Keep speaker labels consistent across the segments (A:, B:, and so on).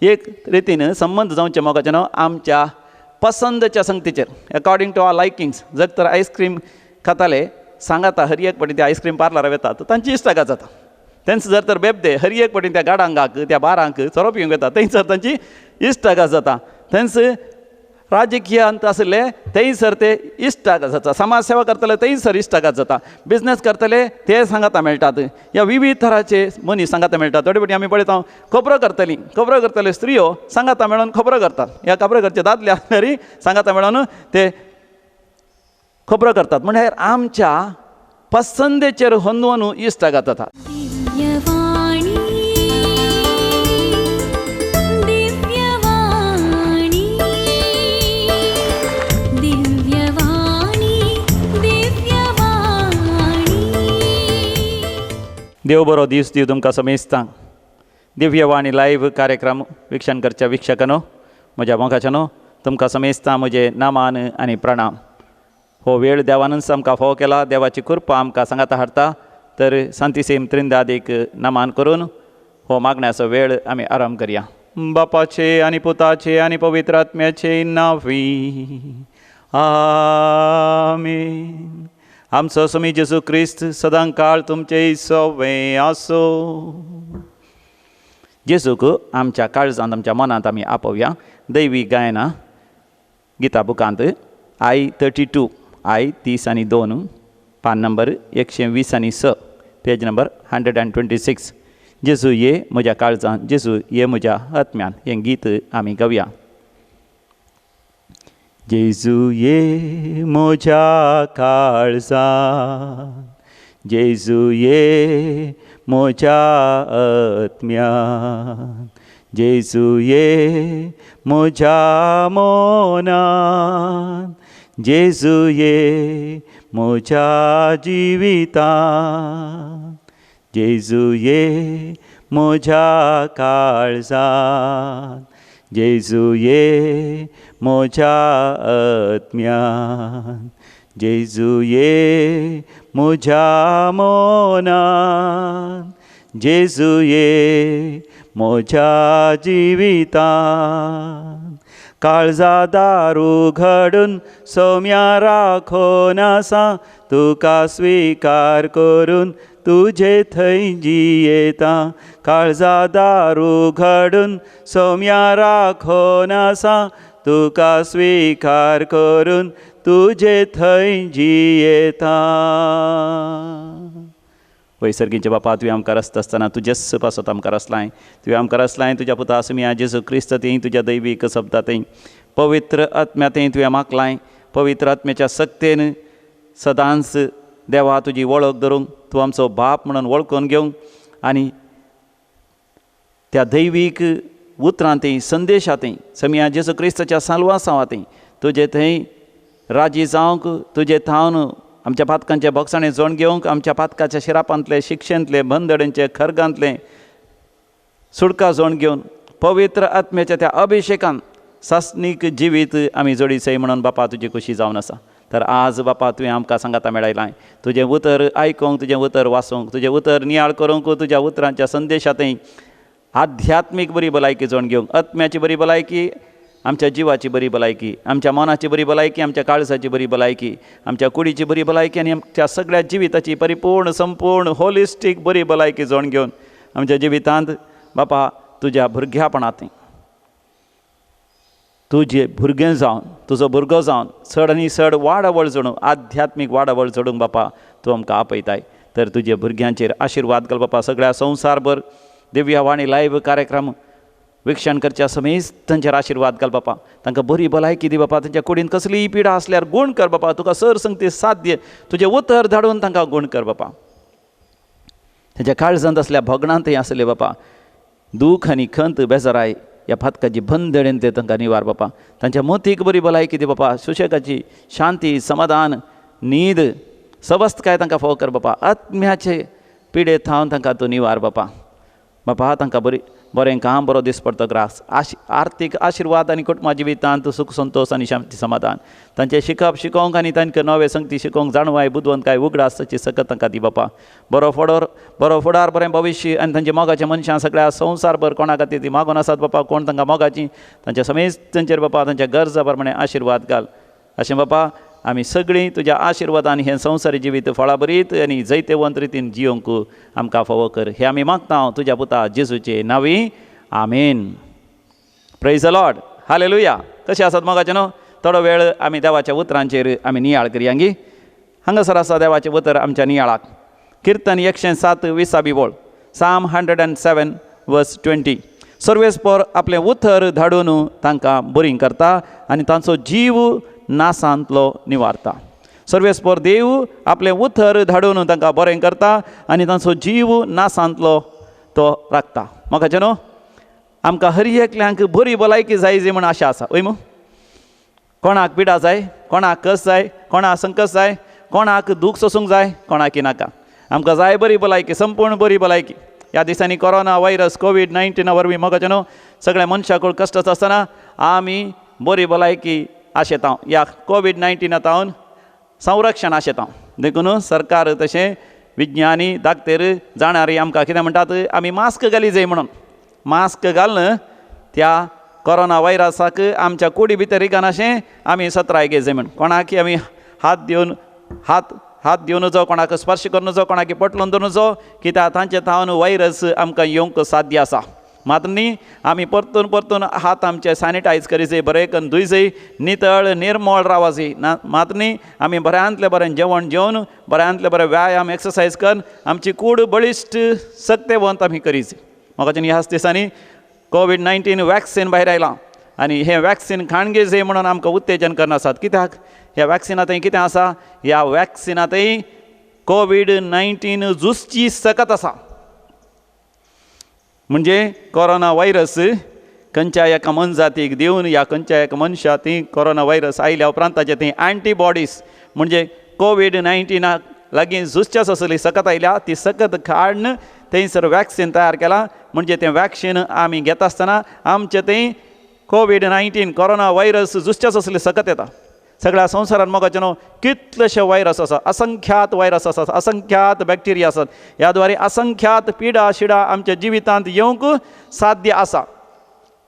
A: एक रितीन संबंद जावचे मोगाचे न्हू आमच्या पसंदच्या संगतीचेर, अकॉर्डिंग टू our लायकिंग्स. जर तर आयस्क्रीम खाताले सांगाता हर एक पटी त्या आयस्क्रीम पार्लर वतात तांची इश्टागत जाता. तेंच जर तर बेबदे हर एक पटी त्या गाडांगाक त्या बारांक सोरो पिवंक वता थंयसर तांची इश्टागत जाता. थंयच राजकीयांत आसले थंयसर ते इश्टागत जाता. समाज सेवा करतले थंयसर इश्टागत जाता. बिजनेस करतले ते सांगाता मेळटात. ह्या विविध तरांचे मनीस सांगाता मेळटात. थोडे फावटी आमी पळयता खबरो करतली, खबरो करतले स्त्रियो सांगाता मेळोन खबरो करतात. ह्या खबरो करचे दादले आसल्यार सांगाता मेळोन ते खबरो करतात. म्हणल्यार आमच्या पसंदेचेर होंदून इश्टागत जाता. देव बरो दीस दिव तुमकां समेस्तांक. दिव्यवाणी लायव्ह कार्यक्रम विक्षण करच्या वीक्षकांनो, म्हज्या मोगाच्यानो, तुमकां समेस्तां म्हजें नामान आनी प्रणाम. हो वेळ देवानूच आमकां फावो केला, देवाची कृपा आमकां सांगाता हाडटा. तर सांतिसेम त्रिंदादीक नमान करून हो मागण्याचो वेळ आमी आराम करया. बापाचे आनी पुताचे आनी पवित्र आत्म्याचे नांवी आमेन. आमचो स्वामी जेजू क्रिस्त सदां काळ तुमचे सवे आसो. जेजूक आमच्या काळजांत आमच्या मनांत आमी आपोवया. दैवी गायना गीता बुकांत I 32, I 32, पान नंबर 126, पेज नंबर 126. जेजू ये म्हज्या काळजांत, जेजू ये म्हज्या आत्म्यान हें गीत आमी गावया. जेजू ये म्हज्या काळजांत, जेजू ये म्हज्या आत्म्यान, जेजू ये म्हज्या मनान, जेजू ये म्हज्या जिवितान, जेजू ये म्हज्या काळजान, जेजू ये म्हज्या आत्म्यान, जेजू ये म्हज्या मनान, जेजू ये म्हज्या जिवितान. काळजा दारू घडून सौम्या राखोन आसा, तुका स्विकार करून तुजे थंय जियेता. काळजा दारू घडून सौम्या राखोन आसा, तुका स्विकार करून तुजे थंय जियेता. वय सर्गींचे बापा, तुवें आमकां रस्ता आसतना तुजेच पासत आमकां रसलाय. तुवें आमकां रसलाय तुज्या पुता आसुया जेजू क्रिस्त थंय तुज्या दैवीक शब्दा थंय पवित्र आत्म्या थंय तुवें मागलाय. पवित्र आत्म्याच्या सक्तेन सदांच देवा तुजी वळख धरूंक, तूं आमचो बाप म्हणून वळखून घेवंक आनी त्या दैवीक उतरां थंय संदेशा थंय समिया जेजू क्रिस्ताच्या साल्वासांवा थंय तुजे थंय राजी जावंक, तुजे थावन आमच्या पातकांचे बोगसाणे जोण घेवंक, आमच्या पातकाच्या शिरापांतले शिक्षेंतले बंदडेंचे खर्गांतले सुटका जोण घेवन पवित्र आत्म्याच्या त्या अभिशेकान सासणीक जिवीत आमी जोडीचय म्हणून बापा तुजी खुशी जावन आसा. तर आज बापा तुवें आमकां सांगाता मेळयलां तुजें उतर आयकूंक, तुजें उतर वाचूंक, तुजें उतर नियाळ करूंक, तुज्या उतरांच्या संदेशांतय आध्यात्मीक बरी भलायकी जोण घेवंक, आत्म्याची बरी भलायकी, आमच्या जिवाची बरी भलायकी, आमच्या मनाची बरी भलायकी, आमच्या काळजाची बरी भलायकी, आमच्या कुडीची बरी भलायकी आनी आमच्या सगळ्या जिविताची परिपूर्ण संपूर्ण होलिस्टीक बरी भलायकी जोण घेवन आमच्या जिवितांत बापा तुज्या भुरग्यापणांत तुजें भुरगें जावन तुजो भुरगो जावन चड आनी चड वाडावळ जोडूंक, आध्यात्मीक वाडावळ जोडूंक बापा तूं आमकां आपयताय. तर तुज्या भुरग्यांचेर आशिर्वाद घाल बापा. सगळ्या संवसारभर दिव्यवाणी लायव्ह कार्यक्रम विक्षण करच्या समेस्तांचेर आशिर्वाद घाल बापा. तांकां बरी भलायकी दी बापा. तांच्या कुडीन कसलीय पिडा आसल्यार गूण कर बापा. तुका सर संगती साध्य तुजें उतर धाडून तांकां गूण कर बापा. तांच्या काळजांत आसल्या भगणांतय आसले बापा दूख आनी खंत बेजाराय ह्या फातकाची बंदडेन ते तांकां निवार बापा. तांच्या मोतीक बरी भलायकी दी बापा. सुशेगाची शांती समाधान न्हीद सवस्तकाय तांकां फावो कर बापा. आत्म्याचे पिडे थावन तांकां तूं निवार बापा. बापा तांकां बरी बरें काम बरो दीस पडतो ग्रास आर्थीक आशिर्वाद आनी कुटुंबा जिवितांत सुख संतोश आनी शांती समाधान तांचें शिकप शिकोवंक आनी तांकां नवें संगती शिकोवंक जाणवाय बुदवंतकाय उगडास ताची सकत तांकां दी बापा बरो फुडार बरें भविश्य आनी तांच्या मोगाच्या मनशां सगळ्या संवसारभर कोणा खातीर ती मागून आसात बापा कोण तांकां मोगाची तांच्या समेस्तांचेर बापा तांच्या गरजा प्रमाणे आशिर्वाद घाल अशें बापा आमी सगळीं तुज्या आशिर्वादान हें संवसारी जिवीत फळाभरीत आनी जैतेवंत रितीन जियोंक आमकां फावो कर हें आमी मागता तुज्या पुता जेजूचे नांवी आमेन. Praise the Lord. Hallelujah. कशें आसात मोगाचें न्हू थोडो वेळ आमी देवाच्या उतरांचेर आमी नियाळ करया गी. हांगासर आसा देवाचें उतर आमच्या नियाळाक. किर्तन 107 20 वळ, Psalm 107 verse 20. सर्वेस्पर आपलें उतर धाडून तांकां बरीं करता आनी तांचो जीव नासांतलो निवारता. सर्वेस्पर देव आपलें उतर धाडून तांकां बरें करता आनी तांचो जीव नासांतलो तो राखता. म्हाका न्हू आमकां हर एकल्यांक बरी भलायकी जाय जी म्हण आशा आसा वय मू. कोणाक पिडा जाय, कोणाक कस जाय, कोणाक संकस जाय, कोणाक दूख सोसूंक जाय, कोणाकी नाका. आमकां जाय बरी भलायकी, संपूर्ण बरी भलायकी. ह्या दिसांनी कोरोना व्हायरस कोवीड-19 वरवीं मोगाचें न्हू सगळ्या मनशाक कश्ट आसतना आमी बरी भलायकी आशेता ह्या कोवीड-19 तावन संरक्षण आशेता. देखून सरकार तशें विज्ञानी दाक्तेर जाणारी आमकां कितें म्हणटात आमी मास्क घाली जाय म्हणून. मास्क घालून त्या कोरोना व्हायरसाक आमच्या कुडी भितर रिगनाशें आमी सत्राय घेय जाय म्हण. कोणाकी आमी हात दिवन हात दिवन जो कोणाक स्पर्श करून जो कोणाकी पटलून धरून जो कित्याक तांचे थावन व्हायरस आमकां येवंक साध्य आसा. मात न्ही आमी परतून परतून हात आमचे सॅनिटायज करी जाय, बरें करून धुय जाय, नितळ निर्मळ रावा जाय. ना मात न्ही आमी बऱ्यांतलें बरें जेवण जेवन बऱ्यांतलें बरें व्यायाम एक्सरसायज करून आमची कूड बळिश्ट सक्तेवंत आमी करी जाय. म्हाका ह्याच दिसांनी कोवीड-19 वॅक्सिन भायर आयलां आनी हें वॅक्सिन खाणगे जाय म्हणून आमकां उत्तेजन करना आसात. कित्याक ह्या वॅक्सिनांतय कितें आसा, ह्या वॅक्सिनांतय कोवीड-19 झुजची सकत आसा. म्हणजे कोरोना व्हायरस खंयच्या एका मनजातीक दिवन ह्या खंयच्या एका मनशा ती कोरोना व्हायरस आयल्या उपरांत ताचे ती एंटीबॉडीज म्हणजे कोवीड-19 लागीं झुजच्याच आसली सकत आयल्या ती सकत काडून थंयसर वॅक्सिन तयार केलां. म्हणजे तें वॅक्सिन आमी घेता आसतना आमचें थंय कोवीड-19 कोरोना व्हायरस झुजच्याच आसली सकत येता. सगळ्या संवसारान मोगाचें न्हू कितलेशे व्हायरस आसात, असंख्यात व्हायरस आसात, असंख्यात बॅक्टेरिया आसात. ह्या द्वारे असंख्यात पिडा शिडा आमच्या जिवितांत येवंक साध्य आसा.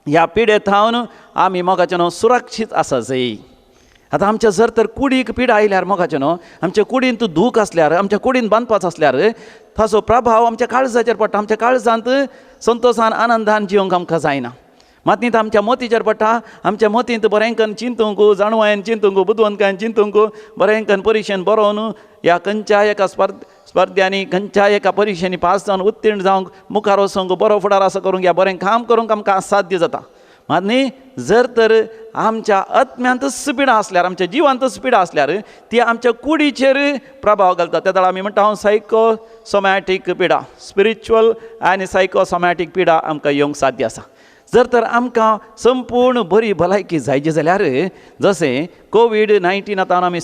A: ह्या पिडे थावन आमी मोगाचें न्हू सुरक्षीत आसा जाय. आतां आमच्या जर तर कुडीक पिडा आयल्यार मोगाचें न्हू आमच्या कुडींत दूख आसल्यार आमच्या कुडींत बांदपाच आसल्यार ताचो प्रभाव आमच्या काळजाचेर पडटा. आमच्या काळजांत संतोशान आनंदान जिवंक आमकां जायना. मात न्ही आमच्या मोतीचेर पडटा. आमच्या मोतींत बरें करून चिंतूंक, जाणवायेन चिंतूंक, बुदवंतकायेन चिंतूंक, बरें करून परिक्षेन बरोवन ह्या खंयच्या एका स्पर्ध्यांनी खंयच्या एका परिक्षेनी पास जावन उत्तीर्ण जावंक मुखार वचूंक बरो फुडार असो करूंक ह्या बरें काम करूंक आमकां साध्य जाता. मात न्ही जर तर आमच्या आत्म्यांतच पिडा आसल्यार आमच्या जिवांतच पिडा आसल्यार ती आमच्या कुडीचेर प्रभाव घालता. त्या वेळार आमी म्हणटा हांव सायकोसोमॅटीक पिडा, स्पिरिच्युअल आनी सायकोसोमॅटीक पिडा आमकां येवंक साध्य आसा. जर तर आमकां संपूर्ण बरी भलायकी जायची जाल्यार जशें कोवीड-19 आतां आमी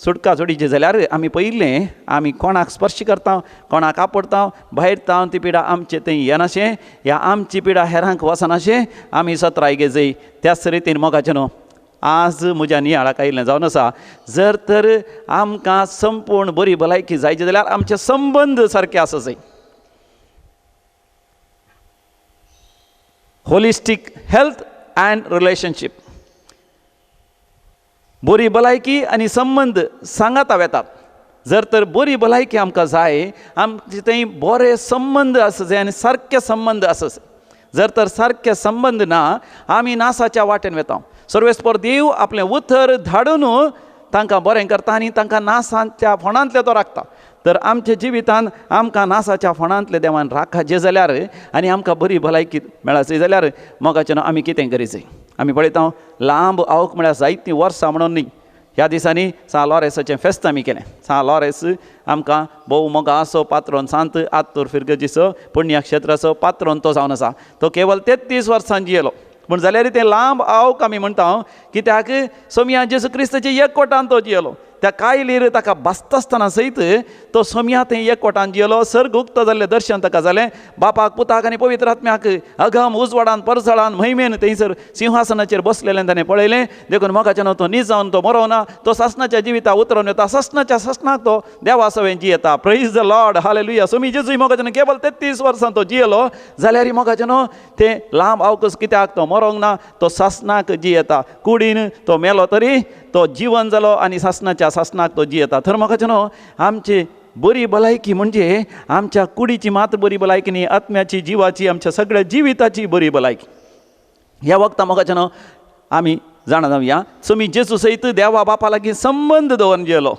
A: सुटका जोडीची जाल्यार आमी पयलें आमी कोणाक स्पर्श करता, कोणाक आपडता, भायर तावन ती पिडा आमचे थंय येनाशें ह्या आमची पिडा हेरांक वचनाशें आमी सत्राय घेय. त्याच रितीन मोगाचें न्हू आज म्हज्या नियाळाक आयिल्लें जावन आसा जर तर आमकां संपूर्ण बरी भलायकी जायची जाल्यार आमचे संबंद सारके आसा जाय. होलिस्टीक हेल्थ अँड रिलेशनशीप, बरी भलायकी आनी संबंद सांगाता वेतात. जर तर बरी भलायकी आमकां जाय आमचे थंय बरे संबंद आसा जाय आनी सारके संबंद आसा. जर तर सारके संबंद ना आमी नासाच्या वाटेन वेता. सर्वेस्पर देव आपलें उतर धाडून तांकां बरें करता आनी तांकां नासाच्या फोंडांतले तो राखता. तर आमच्या जिवितांत आमकां नासाच्या फोंडांतले देवान राखाचें जाल्यार आनी आमकां बरी भलायकी मेळाची जाल्यार मोगाचें न्हू आमी कितें करी जाय. आमी पळयता लांब आवक म्हळ्यार जायतीं वर्सां म्हणून न्ही. ह्या दिसांनी सां लॉरेसाचें फेस्त आमी केलें. सां लॉरेस आमकां भोव मोगाचो पात्रोन सांत आत्तूर फिरगजीचो पुण्यक्षेत्राचो पात्रोन तो जावन आसा. तो केवल 33 वर्सां जियेलो पूण जाल्यार तें लांब आवक आमी म्हणटा कित्याक सोमया जेजू क्रिस्ताचे एकवटान तो जियेलो. त्या कायलीर ताका भाजता आसतना सयत तो सोम्या थंय एकवटान जियेलो. सर्ग उक्तो जाल्लें दर्शन ताका जालें. बापाक, पुताक आनी पवित्र आत्म्याक अगम उजवाडान परजळान महिमेन थंयसर सिंहासनाचेर बसलेलें ताणें पळयलें. देखून मोगाच्यान तो निजावन तो मरोना, तो सासणाच्या जिविता उतरून येता, सासणाच्या सासणाक तो देवा सवें जियेता. Praise the Lord, hallelujah. Somi जेजूय मोगाच्यान केवल 33 वर्सां तो जियेलो जाल्यार मोगाच्यान ते लांब अवकस कित्याक तो मरोंक ना, तो सासणाक जियेता. कुडीन तो मेलो तरी तो जिवन जालो आनी सासणाच्या सासणाक तो जियेता. तर मोगाच्यान आमची बरी भलायकी म्हणजे आमच्या कुडीची मात्र बरी भलायकी न्ही, आत्म्याची, जिवाची, आमच्या सगळ्या जिविताची बरी भलायकी. ह्या वखदां मोगाच्यान आमी जाणा जावया, सोमी जेजू सयत देवा बापा लागीं संबंद दवरून जियेलो.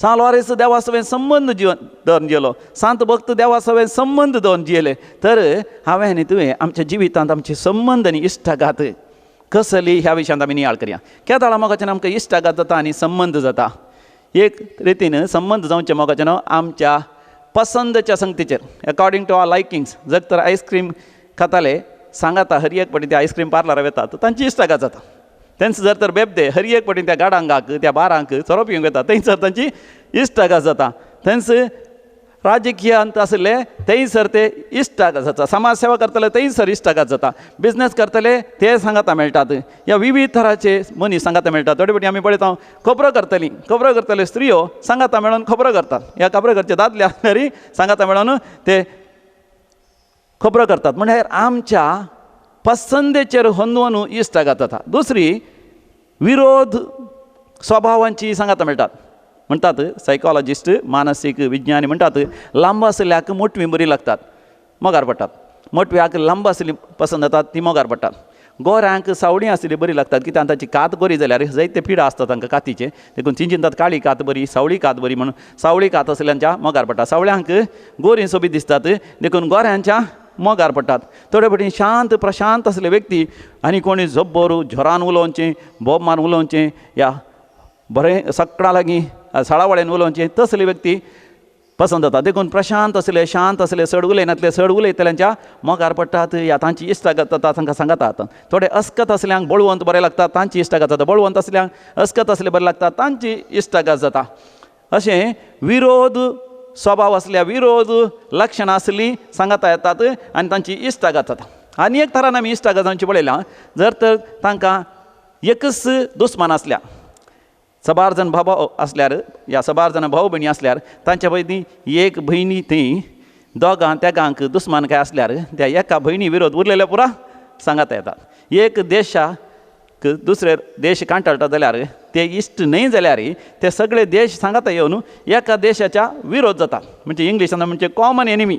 A: सांत लॉरेंस देवा सवें संबंद जिवन दवरून जियेलो. सांत भक्त देवा सवें संबंद दवरून जियेले. तर हांवें आनी तुवें आमच्या जिवितांत आमचे संबंद आनी इश्टागात कसली ह्या विशयांत आमी नियाळ करया. केदाळा मोगाच्यान आमकां इश्टागात जाता आनी संबंद जाता. एक रितीन संबंद जावचे मोगाच्यान आमच्या पसंदच्या संगतीचेर, अकॉर्डिंग टू our लायकिंग्स. जर तर आयस्क्रीम खाताले सांगाता हर एक पटी त्या आयस्क्रीम पार्लरार वतात तांची इश्टागात जाता. तेंच जर तर बेबदे हर एक पटी त्या गाडांगाक त्या बारांक सोरो पिवंक वता थंयसर तांची इश्टागात जाता. थंयच राजकीयांत आसले थंयसर ते इश्टागात जाता. समाज सेवा करतले थंयसर इश्टागात जाता. बिजनेस करतले ते सांगाता मेळटात. ह्या विविध थराचे मनीस सांगाता मेळटात. थोडे फावटी आमी पळयता खबरो करतली, खबरो करतले स्त्रियो सांगाता मेळोन खबरो करतात. ह्या खबरो करचे दादले आसल्यार सांगाता मेळोन ते खबरो करतात. म्हणल्यार आमच्या पसंदेचेर होंदून इश्टागात जाता. दुसरी विरोध स्वभावांची सांगाता मेळटात. म्हणटात सायकोलॉजिस्ट, मानसीक विज्ञानी म्हणटात लांब आशिल्ल्याक मोटवी बरी लागतात, मोगार पडटात. मोटव्याक लांब आशिल्ली पसंत जातात, ती मोगार पडटात. गोऱ्यांक सावळी आशिल्ली बरी लागतात, कित्याक तांची कात गोरी जाल्यार जायते पिडा आसता तांकां कातीचे, देखून ती चिंतात काळी कात बरी, सावळी कात बरी म्हणून सावळी कात आशिल्ल्यांच्या मोगार पडटात. सावळ्यांक गोरी सोबीत दिसतात, देखून गोऱ्यांच्या मोगार पडटात. थोडे फावटी शांत प्रशांत आसले व्यक्ती आनी कोणी जब्बर झोरान उलोवचें, बोब मारून उलोवचें, या बरें सगळ्यां लागीं साळावळेन उलोवचें तसली व्यक्ती पसंत जाता. देखून प्रशांत आसले, शांत आसले, चड उलयनातले, चड उलयतल्यांच्या मोगार पडटात या तांची इश्टागत जाता, तांकां सांगतात. थोडे अस्कत आसल्यांक बळवंत बरें लागता, तांची इश्टागत जाता. बळवंत आसल्यांक अस्कत आसले बरें लागता, तांची इश्टागत जाता. अशें विरोध स्वभाव आसल्या, विरोध लक्षणां आसली सांगाता येतात आनी तांची इश्टागत जाता. आनी एक तरान आमी इश्टागत जावची पळयल्या, जर तर तांकां एकच दुस्मान आसल्या, सबार जण भाव आसल्यार या सबार जाण भाव भयणी आसल्यार तांच्या पयलीं एक भयणी थंय दोगां तेगांक दुस्मान काय आसल्यार त्या एका भयणी विरोध उरलेल्या पुरा सांगाता येतात. एक देशाक दुसरे देश कांटाळटा जाल्यार ते इश्ट न्हय जाल्यार ते सगळे देश सांगाता येवन एका देशाच्या विरोध जाता. म्हणजे इंग्लिशान म्हणजे कॉमन एनिमी.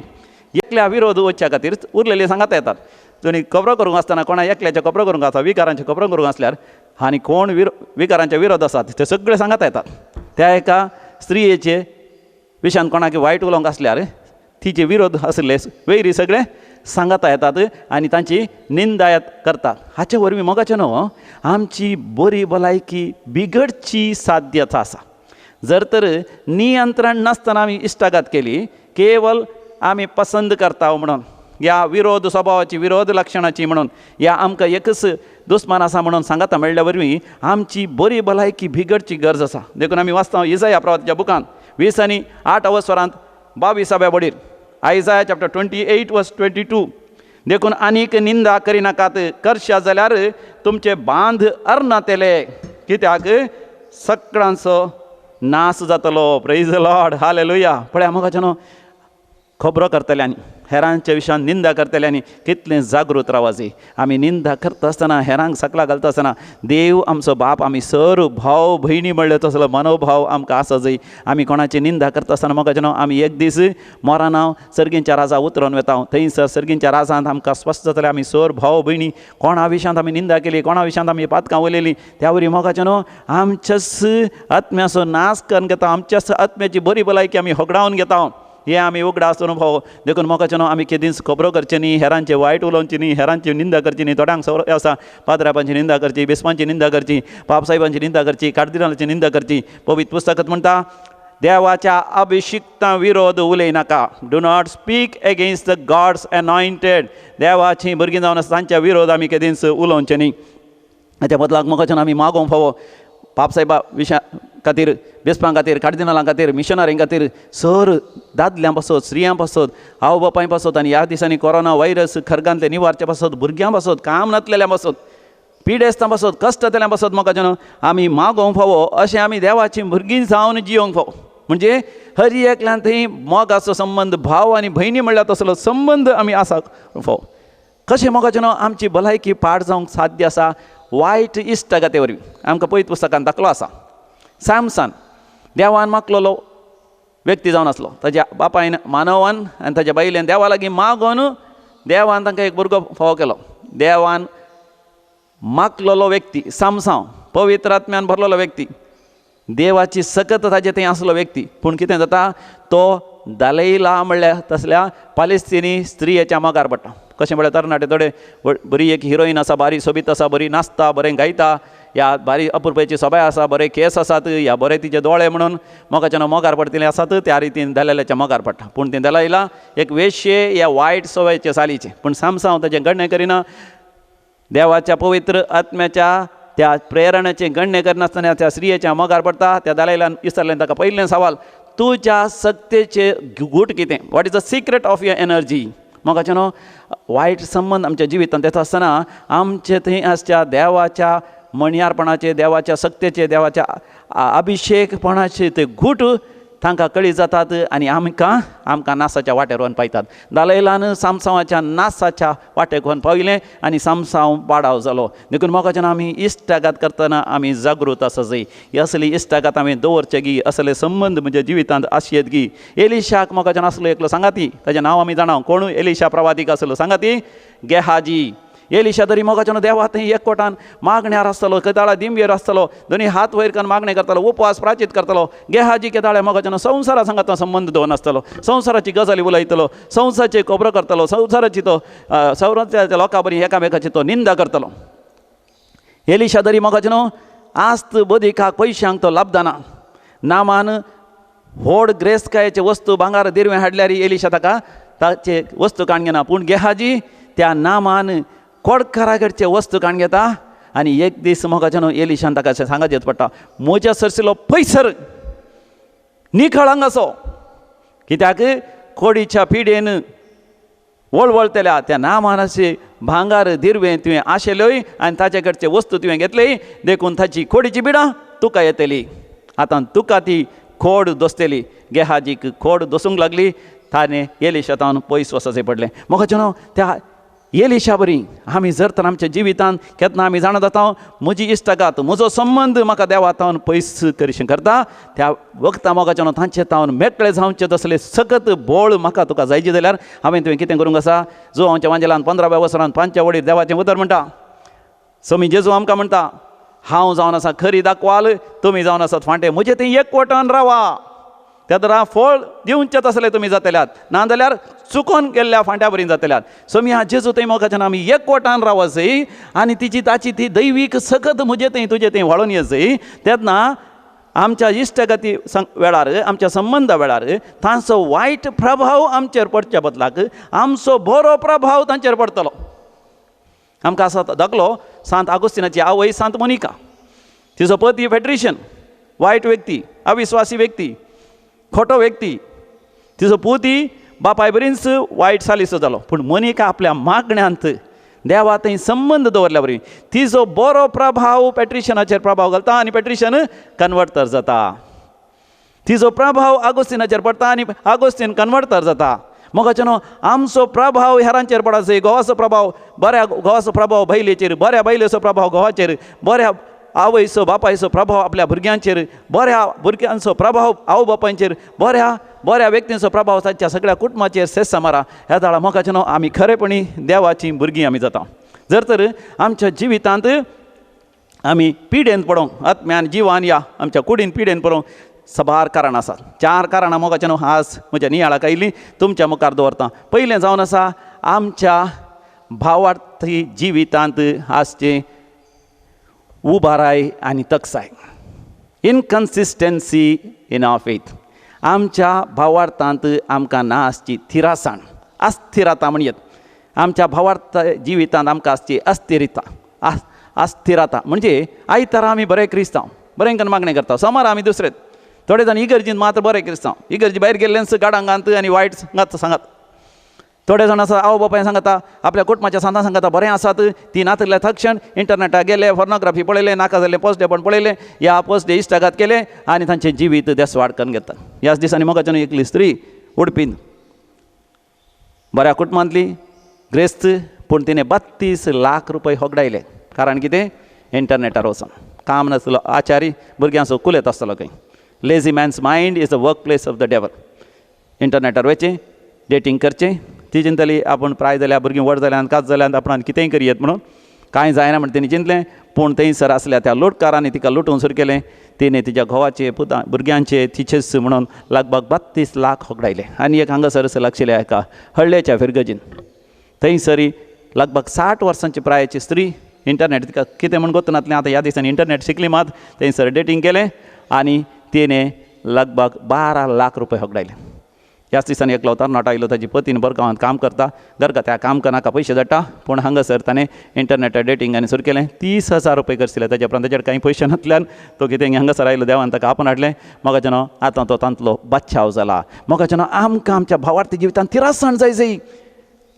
A: एकल्या विरोध वचच्या खातीर उरलेले सांगाता येतात. आनी खबरो करूंक आसतना कोणा एकल्याच्यो खबरो करूंक आसा, विकारांच्यो खबरो करूंक आसल्यार आनी कोण विकारांचे विरोध आसात ते सगळे सांगाता येतात. त्या एका स्त्रियेचे विशयान कोणाक वायट उलोवंक आसल्यार तिचे विरोध आसले वैरी सगळे सांगाता येतात आनी तांची निंदायत करतात. हाचे वरवीं मोगाचें न्हू आमची बरी भलायकी बिगडची साध्यता आसा. जर तर नियंत्रण नासतना आमी इश्टागात केली, केवल आमी पसंद करता म्हणून, या विरोध स्वभावाची, विरोध लक्षणाची म्हणून, या आमकां एकच दुस्मान आसा म्हणून सांगाता मेळ्ळ्या वरवीं आमची बरी भलायकी बिगडची गरज आसा. देखून आमी वाचता इजाया प्रवाच्या बुकान 20 आनी 8 अवसरांत 22व्या बडीर, आयजाया चॅप्टर 28 वर्स 22. देखून आनीक निंदा करिनाकात, करशा जाल्यार तुमचे बांद अर्नातेले, कित्याक सगळ्यांचो नाश जातलो. Praise the Lord, hallelujah. पळया मोगाच्यानो, खबरो करतल्यांनी, हेरांच्या विशयान निंदा करतल्यांनी कितलें जागृत रावाची. आमी निंदा करता आसतना, हेरांक सकला घालता आसतना देव आमचो बाप, आमी सर भाव भयणी म्हणले तसलो मनोभाव आमकां आसा जंय आमी कोणाची निंदा करता आसतना मोगाच्यानो आमी एक दीस मोराना सर्गींच्या राजा उतरून वता. थंयसर सर्गींच्या राजांत आमकां स्पश्ट जातलें आमी सर भाव भयणी कोणा विशयांत आमी निंदा केली, कोणा विशयांत आमी पातकां उलयलीं. त्या वरी मोगाच्यानो आमच्याच आत्म्याचो नाश करून घेता, आमच्याच आत्म्याची बरी भलायकी आमी होगडावन घेता. हे आमी उगडास अनुभव. देखून मोगाच्यानो आमी केदींच खबरो करचे न्ही, हेरांचे वायट उलोवचे न्ही, हेरांची निंदा करची न्ही. थोड्यांक सवय आसा पाद्रापांची निंदा करची, बिस्पांची निंदा करची, पापसाहेबांची निंदा करची, कार्दिनालाची निंदा करची. पवित्र पुस्तकांत म्हणटा देवाच्या अभिषिक्ता विरोध उलयनाका. Do not speak against the God's anointed. देवाची भुरगीं जावन आसा तांच्या विरोध आमी केदींच उलोवचें न्ही. हाच्या बदलाक मोगाच्यान आमी मागोवंक फावो पापसाहेबा विशया खातीर, बेस्पां खातीर, कार्दिनालां खातीर, मिशनरीं खातीर, सर दादल्यां पासत, स्त्रियां पासत, आवय बापाय पासत आनी ह्या दिसांनी कोरोना व्हायरस खरगांतले निवारचे पासत, भुरग्यां पासत, काम नातलेल्या पासत, पिडेस्तां पासत, कश्टतल्यां पासत मोगाच्यान आमी मागोवंक फावो. अशें आमी देवाची भुरगीं जावन जियोंक फावो. म्हणजे हर एकल्यान थंय मोगाचो संबंद, भाव आनी भयणी म्हणल्यार तसलो संबंद आमी आसा फावो. कशें मोगाच्यान आमची भलायकी पाड जावंक साध्य आसा वायट इश्टागते वरवीं. आमकां पयत पुस्तकान दाखलो आसा, सामसान देवान मागलेलो व्यक्ती जावन आसलो. ताज्या बापायन मानवान आनी ताज्या बायलेन देवा लागीं मागून देवान तांकां एक भुरगो फावो केलो. देवान मागलेलो व्यक्ती सामसांव, पवित्र आत्म्यान भरलेलो व्यक्ती, देवाची सकत ताजे थंय आसलो व्यक्ती. पूण कितें जाता, तो दलैला म्हणल्यार तसल्या पालेस्तिनी स्त्रियेच्या मोगार पडटा. कशें म्हळ्यार तरणाटे थोडे बरी एक हिरोईन आसा, बारी सोबीत आसा, बरी नाचता, बरें गायता, ह्या बारी अपुरबायेची सोबाय आसा, बरे केंस आसात, ह्या बरे तिचे दोळे म्हणून मोगाच्यान मोगार पडटले आसात, त्या रितीन दलायलाच्या मोगार पडटा. पूण तें दलायला एक वेश्ये ह्या वायट सवयचे सालीचें. पूण सामसांव ताचें गण्य करिना, देवाच्या पवित्र आत्म्याच्या त्या प्रेरणाचें गण्य करनासतना त्या स्त्रियेच्या मोगार पडटा. त्या दलायलान विचारलें ताका पयलें सवाल, तुज्या सक्तेचें गूट कितें, what is the secret of your energy. मोगाच्यान वायट संबंद आमच्या जिवितांत येता आसतना आमचे थंय आसच्या देवाच्या मणयारपणाचे, देवाच्या सक्तेचे, देवाच्या अभिशेकपणाचे ते घूट तांकां कळी जातात आनी आमकां आमकां नासाच्या वाटेर व्हरून पायतात. दलायलान सामसांवाच्या नासाच्या वाटेक व्हरून पावयलें आनी सामसांव पाडाव जालो. देखून मोगाच्यान आमी इश्टागात करतना आमी जागृत आसा जाय. ही असली इश्टागात आमी दवरचे गी, असले संबंद म्हणजे जिवितांत आसयेत गी. एलिशाक मोगाच्यान आसलो एकलो सांगाती, ताजें नांव आमी जाणा, कोण एलिशा प्रवादीक आसलो सांगाती, गेहाजी. एलिशा तरी मोगाच्यान देवा थंय एकवटान मागण्यार आसतलो, केदाळा दिमयेर आसतलो, दोनी हात वयर करून मागणें करतालो, उपवास प्राचीत करतालो. गेहाजी केदाळे मोगाच्यान संवसारा सांगात संबंद दवरून आसतलो, संवसाराची गजाली उलयतलो, संवसाराची खबरो करतलो, संवसाराची तो संवसाराच्या लोकां बरी एकामेकाची तो निंदा करतलो. एलिशा तरी मोगाच्यान आस्त बदिकाक पयशांक तो लाभदाना. नामान व्हड ग्रेस्तकायेचे वस्तू भांगार दिरवें हाडल्यार एलिशा ताका ताचे वस्तू काण घेना. पूण गेहाजी त्या नामान कोडकाराकडचे वस्तू काण घेता आनी एक दीस मोगाच्यान एलिशान ताका सांगाचें पडटा, म्हज्या सरसिलो पयसर निखळ हांगासो, कित्याक कोडीच्या पिडेन वळवळतल्या त्या नामानाचे भांगार दिरवें तुवें आशेल्योय आनी ताचे कडचे वस्तू तुवें घेतली, देखून ताची कोडीची बिडां तुका येतली, आतां तुका ती खोड दोसतली. गेहाजीक खोड दोसूंक लागली, ताणें एलिशा तावन पयस वचचें पडलें. मोगाच्यान त्या एलिशा बरी आमी जर तर आमच्या जिवितांत केन्ना आमी जाणा जाता म्हजी इश्टागात, म्हजो संबंद म्हाका देवा तावन पयस करिशें करता, त्या वखदां मोगाच्यान तांचे तावन मेकळे जावचें तसलें सकत बोळ म्हाका तुका जायचे जाल्यार हांवें तुवें कितें करूंक आसा. जो आमच्या वांजेलान 15व्या वसरान 5च्या वडीर देवाचें उतर म्हणटा, समी जेजू आमकां म्हणटा, हांव जावन आसा खरी दाखवाल, तुमी जावन आसात फांटे, म्हजें थंय एकवटान रावा, त्या दरा फळ दिवचें तसलें तुमी जातल्यात, ना जाल्यार चुकोन गेल्ल्या फांट्या बरी जातल्यात. सो मी जेजू थंय मोगाच्यान आमी एकवटान रावा जय आनी तिची ताची ती दैवीक सकत म्हजे थंय तुजे थंय व्हाळून येत जय, तेन्ना आमच्या इश्टागती वेळार, आमच्या संबंदा वेळार तांचो वायट प्रभाव आमचेर पडच्या बदलाक आमचो बरो प्रभाव तांचेर पडटलो. आमकां आसा दाखलो सांत आगोस्तिनाची आवय सांत मोनिका, तिचो पती पेट्रिशियन, वायट व्यक्ती, अविस्वासी व्यक्ती, खोटो व्यक्ती, तिचो पुती बापाय बरीच वायट सालिसो जालो. पूण मोनिका आपल्या मागण्यांत देवा थंय संबंद दवरल्या बरी तिचो बरो प्रभाव पेट्रिशियनाचेर प्रभाव घालता आनी पेट्रिशियन कन्वर्टर जाता. तिचो प्रभाव आगोस्तिनाचेर पडटा आनी आगोस्तीन कन्वर्टर जाता. मोगाच्यान आमचो प्रभाव हेरांचेर पडा, घोवाचो प्रभाव बऱ्या घोवाचो प्रभाव बायलेचेर, बऱ्या बायलेचो प्रभाव घोवाचेर, बऱ्या आवयचो बापायचो प्रभाव आपल्या भुरग्यांचेर, बऱ्या भुरग्यांचो प्रभाव आवय बापायचेर, बऱ्या बऱ्या व्यक्तींचो प्रभाव तांच्या सगळ्या कुटुंबाचेर सेस मारा. ह्या दाळा मोगाच्यान आमी खरेपणी देवाची भुरगीं आमी जाता. जर तर आमच्या जिवितांत आमी पिडेन पडोंक, आत्म्यान जिवान या आमच्या कुडीन पिडेन पडोंक सबार कारणां आसात. 4 कारणां मोगाच्यान आज म्हज्या नियाळाक आयिल्लीं तुमच्या मुखार दवरता. पयलें जावन आसा आमच्या भावार्थी जिवितांत आसचें उबाराय आनी तकसाय, इनकन्सिस्टन्सी इन our faith. आमच्या भावार्थांत आमकां ना आसची थिरासाण, अस्थिरता म्हणयेत. आमच्या भावार्थ जिवितांत आमकां आसची अस्थिरता, अस्थिरता म्हणजे आयतारा आमी बरे क्रिस्तांव, बरें करून मागणें करता. सोमार आमी दुसरेच थोडे जाण इगर्जीन मात्र बरें क्रिस्तांव, इगर्जी भायर गेल्लेंच गाडांगांत आनी वायट सांगात सांगात. थोडे जाण आसा आवय बापाय सांगता, आपल्या कुटुंबाच्या सांतां सांगता बरें आसात, ती नातल्या तक्षण इंटरनेटार गेले, फोर्नोग्राफी पळयलें, नाका जाल्लें पोस्ट पण पळयलें, ह्या पोस्ट इश्टागात केलें आनी तांचें जिवीत देसवाड करून घेतात. ह्याच दिसांनी मोगाच्यान एकली स्त्री उडपीन बऱ्या कुटुंबांतली ग्रेस्त, पूण तिणें 32 लाख रुपये होगडायले. कारण कितें? इंटरनेटार वचोन काम नासलो, आचारी भुरग्यांचो कुलेत आसतलो खंय. Lazy man's mind is a work place of the devil. इंटरनेटार वचचें, डेटींग करचें, ती चिंतली आपूण प्राय जाल्या, भुरगीं व्हड जाल्यान, काज जाल्यान आपणान कितेंय करयेत म्हणून, कांय जायना म्हण तेणी चिंतलें. पूण थंयसर आसल्या त्या लुटकारांनी तिका लुटून सुरू केलें. तिणें तिच्या घोवाचे पुता भुरग्यांचे तिचेच म्हणून लगभग 32 लाख होगडायले. आनी एक हांगासर लागशिल्ल्या एका हळ्ळेच्या फिरगजीन थंयसरी लगभग 60 वर्सांची प्रायेची स्त्री इंटरनेट तिका कितें म्हण गोत नासलें, आतां ह्या दिसांनी इंटरनेट शिकली मात, थंयसर डेटींग केलें आनी तिणें लगभग 12 लाख रुपये होगडायले. ह्याच दिसांनी एकलो तरणाटो आयलो, ताजी पतीन बरो गांवांत काम करता, घरगत्या काम करनाका पयशे धाडटा, पूण हांगासर ताणें इंटरनेटार डेटींग आनी सुरू केलें. 30,000 रुपये करशिल्ले ताज्या उपरांत ताजेर कांय पयशे नासल्यान तो कितें हांगासर आयलो, देवान ताका आपोवन हाडलें. मोगाच्यानो आतां तो तांतलो बादशाव जाला. मोगाच्यानो आमकां आमच्या भावार्थी जिवितांत तिरासण जाय जाय.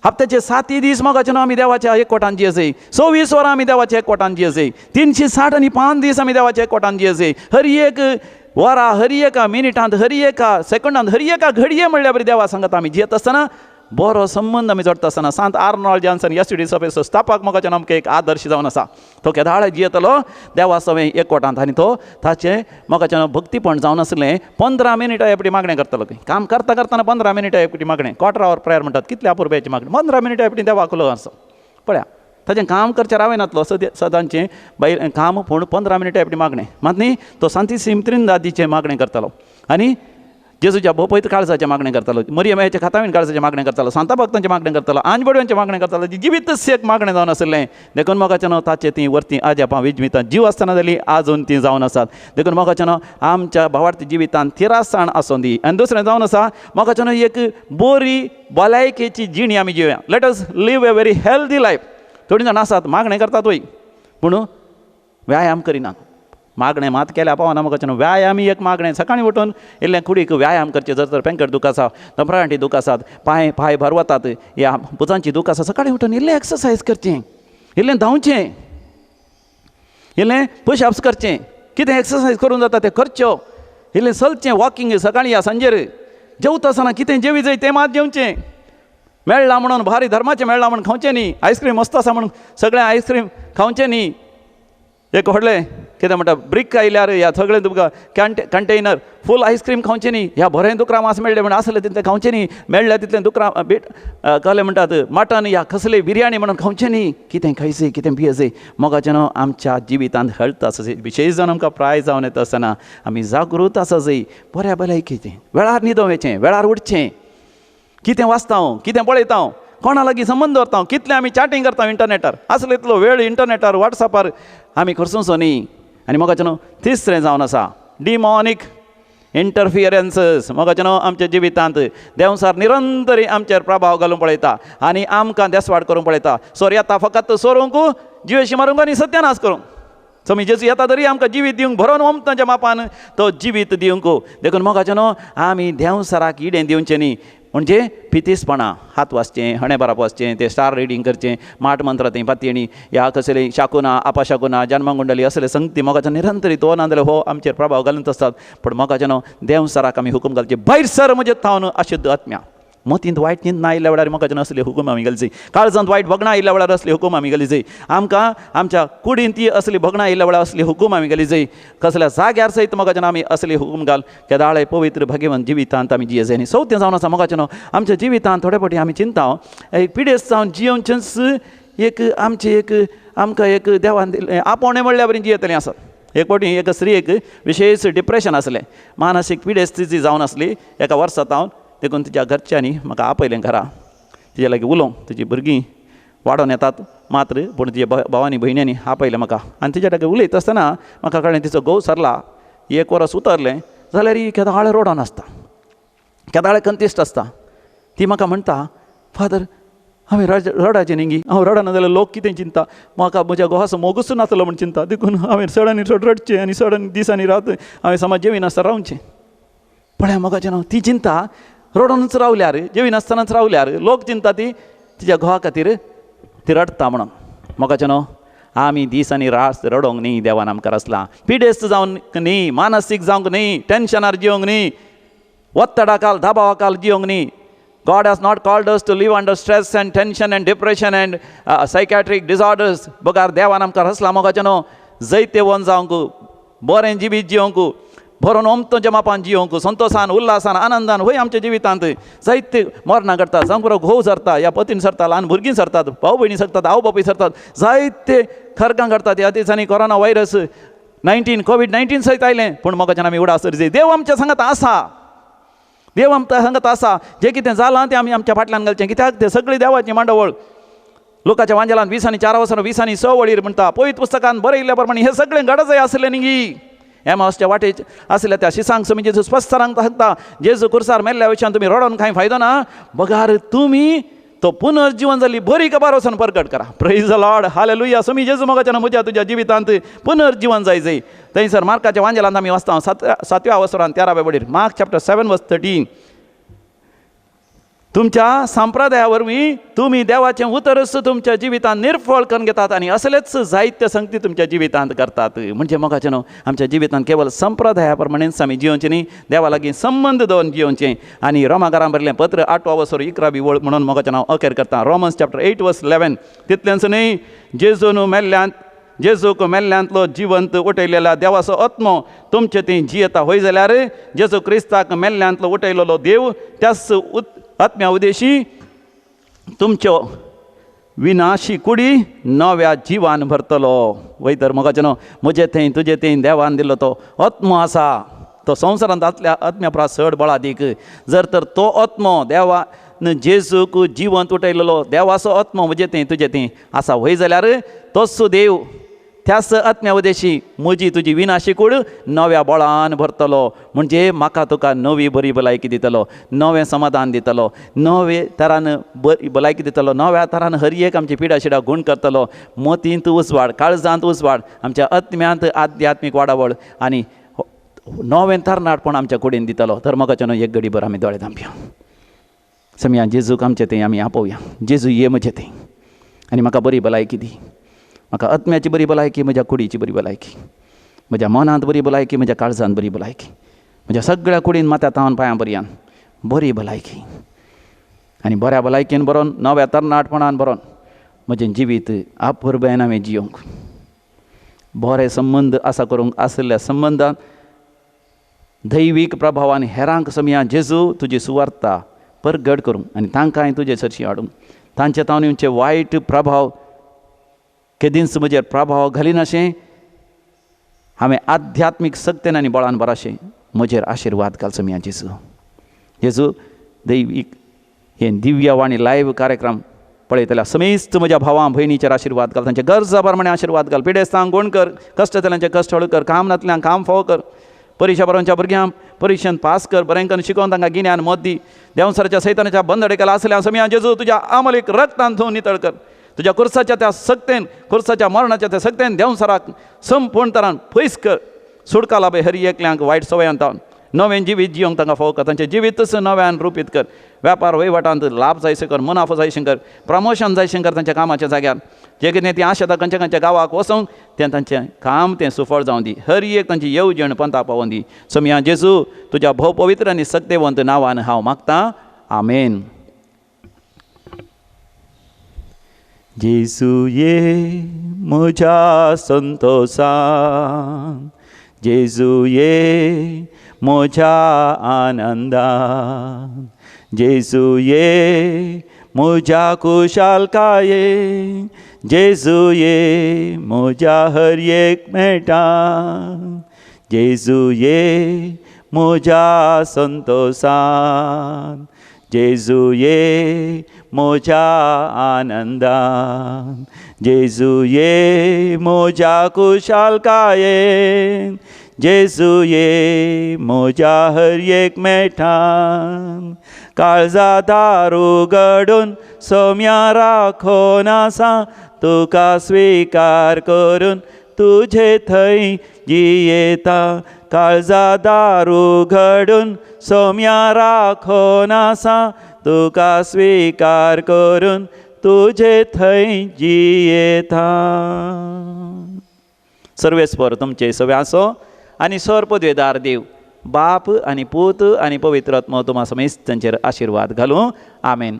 A: हप्त्याचे 7 दीस मोगाच्यानो आमी देवाच्या एकवटान जियेजय, 24 वरां आमी देवाच्या एकवटान जियेजय, 360 आनी 5 दीस आमी देवाच्या एकवटान जियेजय. हर एक वरा, हर एका मिनिटांत, हर एका सेकंडांत, हर एका घडये म्हणल्यार बरी देवा सांगता आमी जियेत आसतना बरो संबंद आमी जोडटा आसतना सांत आर्नोल्ड जॉन्सन एस डी सभेचो स्थापक मोगाच्यान आमकां एक आदर्श जावन आसा. तो केदाळ जियेतलो देवा सवें एकवटांत आनी तो ताचें मोगाच्यान भक्तीपण जावन आसलें. 15 मिनटां एकटी मागणें करतलो, काम करता करतना 15 मिनटां एकटी मागणें, क्वॉर्टर our prayer म्हणटात, कितले अपुरबायेची मागणी, 15 मिनटां एकटी देवाक उलोवं आसा. पळया ताचें काम करचें रावनातलो सदांचें बायल काम, पूण 15 मिनटां एकटी मागणें मात न्ही तो सांतिसीम त्रिंदादीचें मागणें करतालो आनी जेजूच्या भोपयत काळजाचें मागणें करतालो, मरियमाच्या खातावीन काळजाचें मागणें करतालो, सांता भक्तांचें मागणें करतालो, आंजबडव्यांचें मागणें करतालो. जिवीतच एक मागणें जावन आसलें. देखून मोगाच्यान ताचें तीं वरतीं अजापां विजमितां जीव आसतना जाली आजून तीं जावन आसात. देखून मोगाच्यान आमच्या भावार्थी जिवितांत थिरासाण आसूं दी. आनी दुसरें जावन आसा मोगाच्यान एक बरी भलायकेची जिणी आमी जिवया. Let us live a very healthy life. थोडीं जाणां आसात मागणें करतात वय, पूण व्यायाम करिनात. मागणें मात केल्या पावना मोगाच्यान, व्यायाम एक मागणें. सकाळीं उठून इल्लें कुडीक व्यायाम करचें, जर तर पेंकट दूख आसा, दोंपरांटी दूख आसात, पांय पांय भर वतात, ह्या भुजांची दूख आसा, सकाळीं उठून इल्लें एक्सरसायज करचें, इल्लें धांवचें, इल्लें पुशअप्स करचें, कितें एक्सरसायज करूंक जाता तें करच्यो, इल्लें चलचें, वॉकिंग सकाळीं या सांजेर. जेवता आसतना कितें जेवी जाय तें मात जेवचें. मेळ्ळां म्हणून भारी धर्माचें मेळ्ळां म्हणून खावचें न्ही, आयस्क्रीम मस्त आसा म्हणून सगळें आयस्क्रीम खावचें न्ही. एक व्हडलें कितें म्हणटा ब्रिक आयल्यार ह्या सगळें तुमकां कंटेनर फूल आयस्क्रीम खावचें न्ही, ह्या बरें दुकरां मांस मेळ्ळें म्हण आसलें तितलें खावचें न्ही, मेळ्ळें तितलें दुकरां बीट कहलें म्हणटात मटन ह्या कसलें बिरयानी म्हणून खावचें न्ही. कितें खायचें कितें पियेचें मोगाचें न्हू आमच्या जिवितांत हेल्थ आसा जाय. विशेश जावन आमकां प्राय जावन येता आसतना आमी जागृत आसा जाय, बऱ्या भलायकेचें, वेळार न्हिदों वचें, वेळार उठचें, कितें वाचता हांव, कितें पळयता हांव, कोणा लागीं संबंद दवरता हांव, कितलें आमी चॅटींग करता इंटरनेटार, आसलो इतलो वेळ इंटरनेटार वॉट्सॅपार आमी खर्चुचो न्ही. आनी मोगाचें न्हू तिसरें जावन आसा डिमॉनीक इंटरफियरन्सीस. मोगाचें न्हू आमच्या जिवितांत देंवसार निरंतरी आमचेर प्रभाव घालूंक पळयता आनी आमकां देसवाड करूंक पळयता. सोर येता फकत सोरूंक, जिवेशी मारूंक आनी सत्यानाश करूंक. सो जेजू येता तरी आमकां जिवीत दिवंक भरोन ओमतांच्या मापान तो जिवीत दिवंक. देखून मोगाचें न्हू आमी देंवसाराक इडें दिवचें न्ही, म्हणजे पितीसपणां, हात वाचचें, हणें बराप वाचचें, ते स्टार रिडींग करचें, माट मंत्र थंय पातयेणी ह्या कसले शाकुना आपाशाकुना जन्मगुंडली असले संगती मोगाच्या निरंतरी तो ना जाल्यार हो आमचेर प्रभाव घालून आसतात. पूण मोगाचें न्हू देंवसाराक आमी हुकूम घालचे, भायर सर म्हजे थावन अशुद्ध आत्म्या. मतींत वायट न्हीद ना आयिल्ल्या वेळार मोगाचें असले हुकूम आमी घालचे, काळजांत वायट भगणां आयिल्ल्या वेळार असले हुकूम आमी घाली जाय, आमकां आमच्या कुडींत ती असली भगणां आयिल्ल्या वेळार असली हुकूम आमी घाली जाय, कसल्या जाग्यार सयत मोगाचें आमी असली हुकूम घाल केदाळे पवित्र भाग्यवंत जिवितांत आमी जिये जाय. आनी चवथें जावन आसा मोगाचें न्हू आमच्या जिवितांत थोडे फावटी आमी चिंता एक पिडेस्त जावन जियोवचेंच एक आमचें एक आमकां एक देवान दिल्लें आपोवणें म्हणल्यार बरी जियेतलीं आसात. एक फावटी एक स्त्रियेक विशेश डिप्रेशन आसलें, मानसीक पिडेस्त जी जावन आसली एका वर्सा जावन, देखून तिच्या घरच्यांनी म्हाका आपयलें घरा, तिच्या लागीं उलोवंक. तिची भुरगीं वाडोवन येतात मात्र, पूण तिच्या भावांनी भयण्यांनी आपयलें म्हाका. आनी तिच्या लागीं उलयता आसतना म्हाका कळ्ळें तिचो घोव सरला, एक वरस उतरलें जाल्यार ही केदाळे रोडोन आसता, केदाळे कंतिश्ट आसता. ती म्हाका म्हणटा, फादर हांवें रडाचें न्ही, हांव रडना जाल्यार लोक कितें चिंता, म्हाका म्हज्या घोवाचो मोगूच नासलो म्हूण चिंता, देखून हांवें चड आनी चड रडचें आनी चड आनी दीस आनी रात हांवें समज जेविनासतना रावचें. पळया मोगाचें नांव, ती चिंता रडोनच रावल्यार, जेविनासतनाच रावल्यार लोक चिंता ती तिच्या घोवा खातीर ती रडटा म्हणून. मोगाचें न्हू, आमी दीस आनी रात रडोंक न्ही देवान आमकां रचलां, पिडेस्त जावंक न्ही, मानसीक जावंक न्ही, टेन्शनार जिवंक न्ही, ಒತ್ತಡಕಾಲ ದಬಾವಕಾಲ जिवंक न्ही. God has not called us to live under stress and tension and depression and psychiatric disorders. बगार देवान आमकां रचलां मोगाचें न्हू जैतेवन जावंक, बरें जिवीत जिवंक, भरोन ओमतोच्या मापान जिवंक, संतोशान उल्हासान आनंदान वय आमच्या जिवितांत जायते मरणां घडटा. जावंक बरो घोव सरता या पतीन सरता, ल्हान भुरगीं सरतात, भाव भयणी सरतात, आवय बापूय सरतात, जायते खरगां घडटात. ह्या दिसांनी कोरोना व्हायरस 19 COVID-19 सयत आयलें, पूण मोगाच्यान आमी उडास जाय. देव आमच्या सांगात आसा, देव आमच्या सांगात आसा. जें कितें जालां तें आमी आमच्या फाटल्यान घालचें, कित्याक तें सगळी देवाची मांडावळ. लोकांच्या वांजेलान 20 आणि 4 वसान 20 आणि 6 वळीर म्हणटा, पवित्र पुस्तकान बरयल्ल्या प्रमाणे हें सगळें घडजय आसलें न्ही. एमावसच्या वाटेर आसल्या त्या शिसांक समी जेजू स्पश्ट सांगता, जेजू कुर्सार मेल्ल्या विशयान तुमी रडोन कांय फायदो ना, बगार तुमी तो पुनर्जीवन जाल्ली बरी खबर वचून परगट करा. Praise the Lord, hallelujah. समी जेजू मोगाच्यान म्हज्या तुज्या जिवितांत पुनर्जीवन जाय जाय. थंयसर मार्काच्या वांजेलांत आमी वाचता सातव्या वसरान 13व्या वडीर, मार्क चॅप्टर 7 वर्स 13, तुमच्या संप्रदाया वरवीं तुमी देवाचें उतरच तुमच्या जिवितांत निर्फळ करून घेतात आनी असलेच जायते संगती तुमच्या जिवितांत करतात. म्हणजे मोगाचें न्हू, आमच्या जिवितांत केवळ संप्रदाया प्रमाणेच आमी जियोवचें न्ही, देवा लागीं संबंद दवरून जियोवचें. आनी रोमाकारां बरयलें पत्र 8 वसर 11वी वळ म्हणून मोगाचें नांव अखेर करता, रोमन्स चॅप्टर 8 वर्स 11, तितलेंच न्ही, जेजून मेल्ल्यांत जेजूक मेल्ल्यांतलो जिवंत उठयलेल्या देवाचो आत्मो तुमचे थंय जियेता होय जाल्यार जेजू क्रिस्ताक मेल्ल्यांतलो उठयलेलो देव त्याच आत्म्या उदेशी तुमच्यो विनाशी कुडी नव्या जिवान भरतलो. वय तर मोगाचें न्हू, म्हजे थंय तुजे थंय देवान दिल्लो तो आत्मो आसा, तो संवसारांत आसल्या आत्म्या परस चड बळादीक. जर तर तो आत्मो देवान जेजूक जिवंत उठयलेलो देवाचो आत्मो म्हजे थंय तुजे थंय आसा वय जाल्यार तोच देव त्याच आत्म्या उदेशी म्हजी तुजी विनाशी कूड नव्या बळान भरतलो. म्हणजे म्हाका तुका नवी बरी भलायकी दितलो, नवें समाधान दितलो, नवे तरान बरी भलायकी दितलो, नव्या तरान हर एक आमची पिडा शिडा गूण करतलो. मतींत उजवाड, काळजांत उजवाड, आमच्या आत्म्यांत आध्यात्मीक वाडावळ आनी नवें तरणाटपण आमच्या कुडीन दितलो. तर मोगाच्यान एक घडी भर आमी दोळे धांपया. समया जेजूक आमचे थंय आमी आपोवया. जेजू ये म्हजे थंय आनी म्हाका बरी भलायकी दी, म्हाका आत्म्याची बरी भलायकी, म्हज्या कुडीची बरी भलायकी, म्हज्या मनांत बरी भलायकी, म्हज्या काळजांत बरी भलायकी, म्हज्या सगळ्या कुडीन माथ्या तावन पांयां पर्यंत बरी भलायकी. आनी बऱ्या भलायकेन बरोवन नव्या तरणाटपणान बरोवन म्हजें जिवीत आपुरबेन हांवें जियोंक, बरे संबंद आसा करूंक, आशिल्ल्या संबंदान दैवीक प्रभावान हेरांक समया जेजू तुजी सुवार्ता परगट करूंक आनी तांकांय तुजे सरशी हाडूंक, तांचे तावन येवचे वायट प्रभाव केदींच म्हजेर प्रभाव घालिनाशें हांवें आध्यात्मीक सक्तेन आनी बळान बराशें म्हजेर आशिर्वाद घाल समया जेजू. जेजू दैवीक हें दिव्यवाणी लायव्ह कार्यक्रम पळयतल्या समेस्त म्हज्या भावां भयणीचेर आशिर्वाद घाल, तांच्या गरजा प्रमाणे आशिर्वाद घाल, पिडेस्तांक गुण कर, कश्ट जाल्यांचे कश्ट हळू कर, काम नातल्यांक काम फावो कर, परिक्षा बरोवच्या भुरग्यांक परिक्षेंत पास कर, बरें करून शिकोवन तांकां गिन्यान मत दी. देंवसराच्या सैतानाच्या बंदडेकाला आसल्या समया जेजू तुज्या आमलीक रक्तान धुवन नितळ कर, तुज्या कुर्साच्या त्या सक्तेन, कुर्साच्या मरणाच्या त्या सक्तेन देंवसराक संपूर्ण तरान पयस कर. सुटका लाभे हरी एकल्यांक वायट सवयांत नवें जिवीत जियोंक तांकां फावो कर, तांचें जिवीतच नव्यान रुपीत कर, व्यापार वहिवाटांत लाभ जायशें कर, मुनाफो जायशें कर, प्रमोशन जायशें कर तांच्या कामाच्या जाग्यार. जें कितें ती आशेता खंयच्या खंयच्या गांवाक वचूंक तें तांचें काम तें सुफळ जावं दी, हर एक तांची येवजण पंथा पावोन दी. समया जेजू तुज्या भोव पवित्र आनी सक्तेवंत नांवान हांव मागतां, आमेन. जेजू ये म्हज्या संतोसान, जेजू ये म्हज्या आनंदान, जेजू ये म्हज्या खुशालकाये, जेजू ये म्हज्या हर एक मेटान, जेजू ये म्हज्या संतोसान, जेजू ये म्हज्या आनंदान, जेजू ये म्हज्या खुशालकायेन, जेजू ये म्हज्या हर एक मेठान। काळजा दार उगडून सोम्या राखोन आसा, तुका स्विकार करून तुजे थंय जियेता। काळजा दार उगडून सोम्या राखोन आसा, तुका स्विकार करून तुजे थंय जियेता। सर्वेस्पर तुमचे सगळे आसो आनी सर पदवेदार देव बाप आनी पूत आनी पवित्र आत्मो तुमा समेस्तांचेर आशिर्वाद घालूं। आमेन।